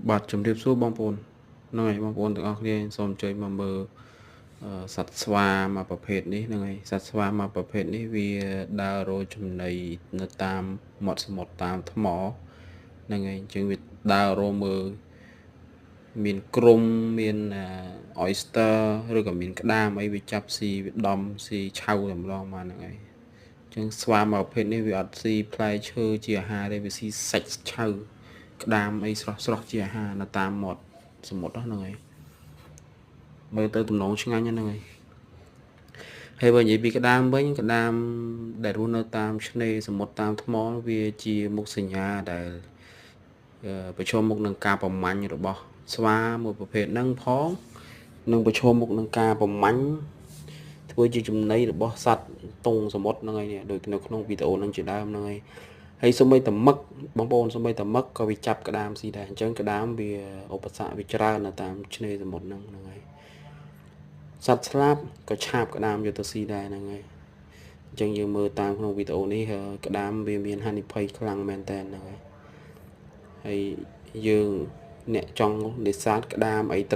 បាទជំរាបសួរបងប្អូនហ្នឹងហើយបងប្អូនទាំងអស់គ្នាសូមអញ្ជើញមកមើលអឺសត្វស្វាមួយប្រភេទនេះហ្នឹងហើយសត្វស្វាមួយប្រភេទនេះវាដើររកចំណីនៅតាមមាត់សមុទ្រតាមថ្មហ្នឹងហើយអញ្ចឹងវាដើររកមើលមានគ្រំមាន oyster ឬក៏មានក្តាមអីវាចាប់ស៊ីវាដំស៊ីឆៅតែម្ដងមកហ្នឹងហើយអញ្ចឹងស្វាមួយប្រភេទនេះវាអត់ស៊ីផ្លែឈើជាអាហារទេវាស៊ីសាច់ឆៅក្តាមអីស្រស់ស្រស់ជាអាហារនៅតាមមាត់សមុទ្រហ្នឹងហើយមើលទៅទំនងឆ្ងាញ់ហ្នឹងហើយហើយបើនិយាយពីក្តាមវិញក្តាមដែលរស់នៅតាមឆ្នេរសមុទ្រតាមថ្មវាជាមុខសញ្ញាដែលប្រឈមមុខនឹងការប្រមាញ់របស់ស្វាមួយប្រភេទហ្នឹងផងនិងប្រឈមមុខនឹងការប្រមាញ់ធ្វើជាចំណីរបស់សត្វតុងសមុទ្រហ្នឹងហើយនេះដូចនៅក្នុងវីដេអូហ្នឹងជាដើមហ្នឹងហើយហើយសូម្បីតែមឹកបងប្អូនសូម្បីតែមឹកក៏វាចាប់ក្តាមស៊ីដែរអញ្ចឹងក្តាមវាឧបសគ្គវាច្រើននៅតាមឆ្នេរសមុទ្រហ្នឹងហ្នឹងហើយសត្វស្លាបក៏ឆាបក្តាមយកទៅស៊ីដែរហ្នឹងហើយអញ្ចឹងយើងមើលតាមក្នុងវីដេអូនេះក្តាមវាមានហានិភ័យខ្លាំងមែនតើហ្នឹងហើយហើយយើងអ្នកចង់នេសាទក្តាមអី